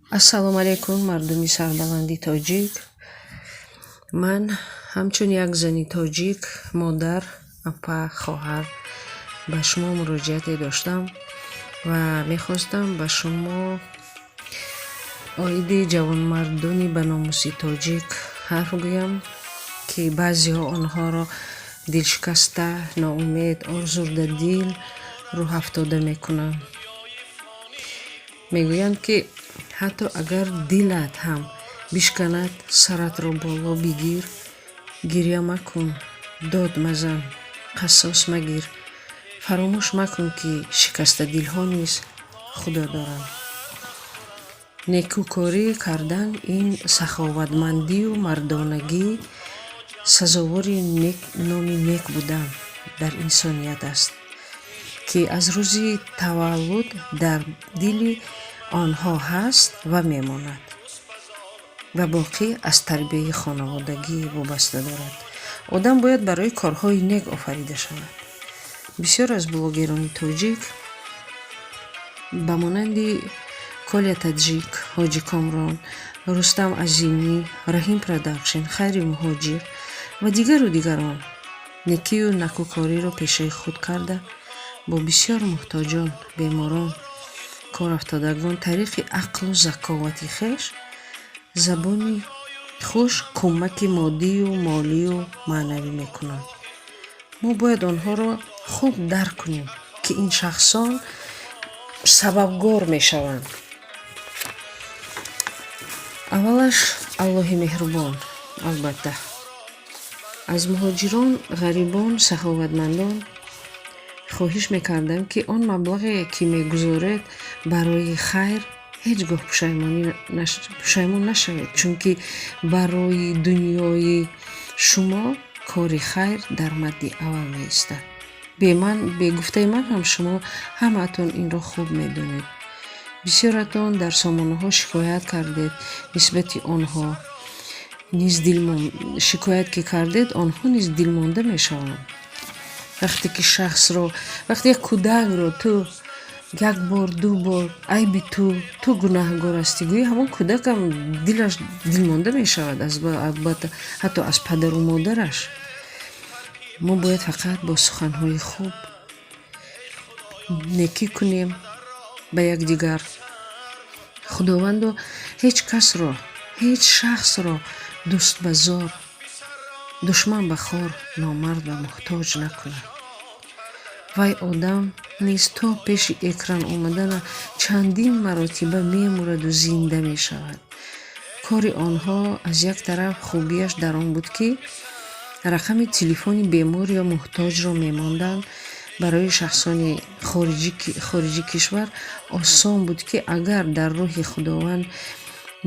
Ассалому алайкум, мардуми сарбаланди тоҷик. Ман ҳамчун як зани тоҷик, модар, апа, хоҳар ба шумо муроҷиате доштам ва мехостам ба шумо оиди ҷавонмардони баномуси тоҷик ҳарф гӯям, ки баъзеҳо онҳоро дилшикаста, ноумед, орзурдадил, рӯҳафтода мекунанд. Мегӯянд, ки ҳатто агар дилат ҳам бишканад, саратро боло бигир, гиря макун, дод мазан, қассос магир. Фаромӯш макун, ки шикастадилҳо низ Худо доранд. Некӯкорӣ кардан ин саховатмандию мардонагӣ, сазовори номи нек будан дар инсоният аст, ки аз рӯзи таваллуд дар дили онҳо ҳаст ва мемонад ва боқӣ аз тарбияи хонаводагӣ вобаста дорад. Одам бояд барои корҳои нек офарида шавад. Бисёр аз блогерони тоҷик ба монанди Коля Таджик, Ҳоҷи Комрон, Рустам Азимӣ, Раҳим Продакшн, Хайри Муҳоҷир ва дигару дигарон некию накӯкориро пешаи худ карда, бо бисёр муҳтоҷон, беморон, корафтодагон тариқи ақлу заковати хеш, забони хуш кӯмаки моддию молию маънавӣ мекунанд. Мо бояд онҳоро хуб дарк кунем, ки ин шахсон сабабгор мешаванд. Аввалаш Аллоҳи меҳрубон, албатта. Аз муҳоҷирон, ғарибон, саховатмандон хоҳиш мекардам, ки он маблағе, ки мегузоред барои хайр, ҳеҷ гоҳ пушаймон нашавед, чунки барои дунёи шумо кори хайр дар мадди аввал меистад. Бе ман, бе гуфтаи ман ҳам шумо ҳамаатон инро хуб медонед. Бисёратон дар сомонаҳо шикоят кардед нисбати онҳо низ шикоят ки кардед, онҳо низ дилмонда мешаванд. Вақте ки шахсро, вақте як кӯдакро ту як бор, ду бор айби ту, ту гунаҳгор ҳастӣ гӯӣ, ҳамон кӯдакам дилаш дилмонда мешавад, албатта, ҳатто аз падару модараш. Мо бояд фақат бо суханҳои хуб некӣ кунем ба якдигар. Худовандо ҳеҷ касро, ҳеҷ шахсро дӯст ба зор, душман ба хор, номард ба муҳтоҷ накунад. Вай одам низ то пеши экран омадана чандин маротиба мемураду зинда мешавад. Кори онҳо аз як тараф хубияш дар он буд, ки рақами телефони бемор ё муҳтоҷро мемонданд. Барои шахсони хориҷи кишвар осон буд, ки агар дар роҳи Худованд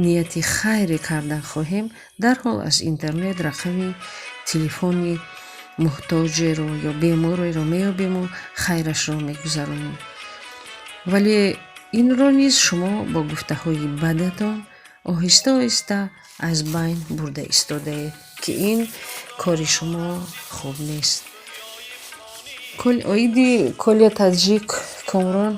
нияти хайре кардан хоҳем, дарҳол аз интернет рақами телефони муҳтоҷеро ё бемореро меёбему хайрашро мегузаронем. Вале инро низ шумо бо гуфтаҳои бадатон оҳиста оҳиста аз байн бурда истодаед, ки ин кори шумо хуб нест. Оиди Коля Таджик, Комрон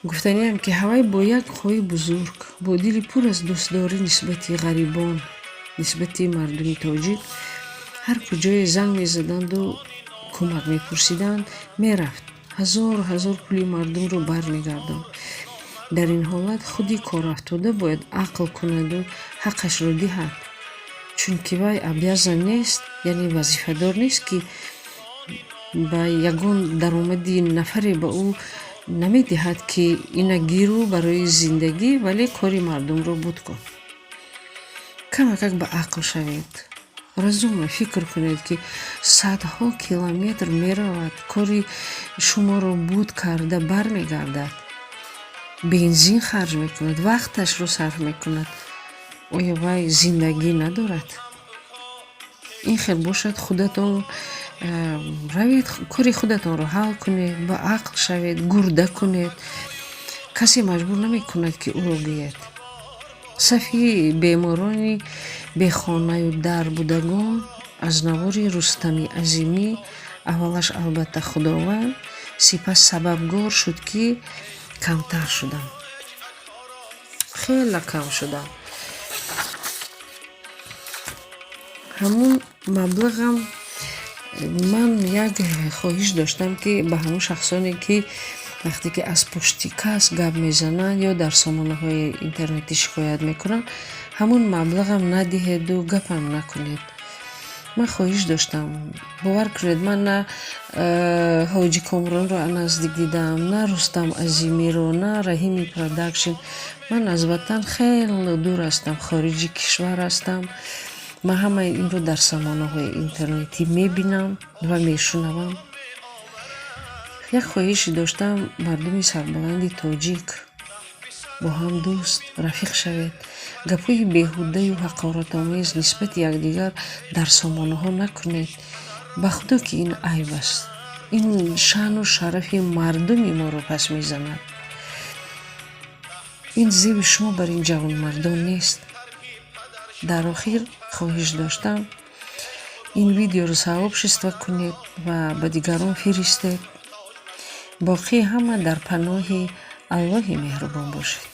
гуфтаниам, ки ҳавай бо як қувваи бузург, бо дили пур аз дӯстдорӣ нисбати ғарибон, нисбати мардуми тоҷик, ҳар куҷое занг мезаданду кӯмак мепурсиданд, мерафт, ҳазору ҳазор пули мардумро бармегардонд. Дар ин ҳолат худи корафтода бояд ақл кунаду ҳаққашро диҳад, чунки вай обязан нест, яъне вазифадор нест, ки ба ягон даромади нафаре ба ӯ намедиҳад, ки ина гиру барои зиндагӣ, вале кори мардумро буд кун. Камакак ба ақл шавед, разумно фикр кунед, ки садҳо километр меравад, кори шуморо буд карда бармегардад, бензин харҷ мекунад, вақташро сарф мекунад. Оё вай зиндагӣ надорад? Ин хел бошад, худатон равед, кори худатонро ҳал кунед, ба ақл шавед, гурда кунед. Касе маҷбур намекунад, ки ӯро гӯяд. Сафи беморони бехонаю дар будагон аз навори Рустами Азимӣ аввалаш, албатта, Худованд, сипас сабабгор шуд, ки камтар шуданд. Хеле кам шуданд. Ҳамун маблағам ман як хоҳиш доштам, ки ба ҳамун шахсоне, ки вақте ки аз пушти кас гап мезананд ё дар сомонаҳои интернетӣ шикоят мекунанд, ҳамун маблағам надиҳеду гапам накунед. Ман хоҳиш доштам, бовар кунед, ман на Ҳоҷи Комронро наздик дидам, на Рустам Азимиро, на Раҳими Продакшн. Ман аз ватан хеле дур ҳастам, хориҷи кишвар ҳастам. Ман ҳамаи инро дар сомонаҳои интернетӣ мебинам ва мешунавам. Як хоҳише доштам: мардуми сарбаланди тоҷик, бо ҳам дӯст, рафиқ шавед. Гапҳои беҳудаю ҳақоратомез нисбати якдигар дар сомонаҳо накунед. Ба Худо, ки ин айб аст, ин шаъну шарафи мардуми моро пас мезанад. Ин зеби шумо бар ин ҷавонмардон нест. Дар охир хоҳиш доштам, ин видеоро сообщество кунед ва ба дигарон фиристед. Боқӣ ҳама дар паноҳи Аллоҳи меҳрубон бошед.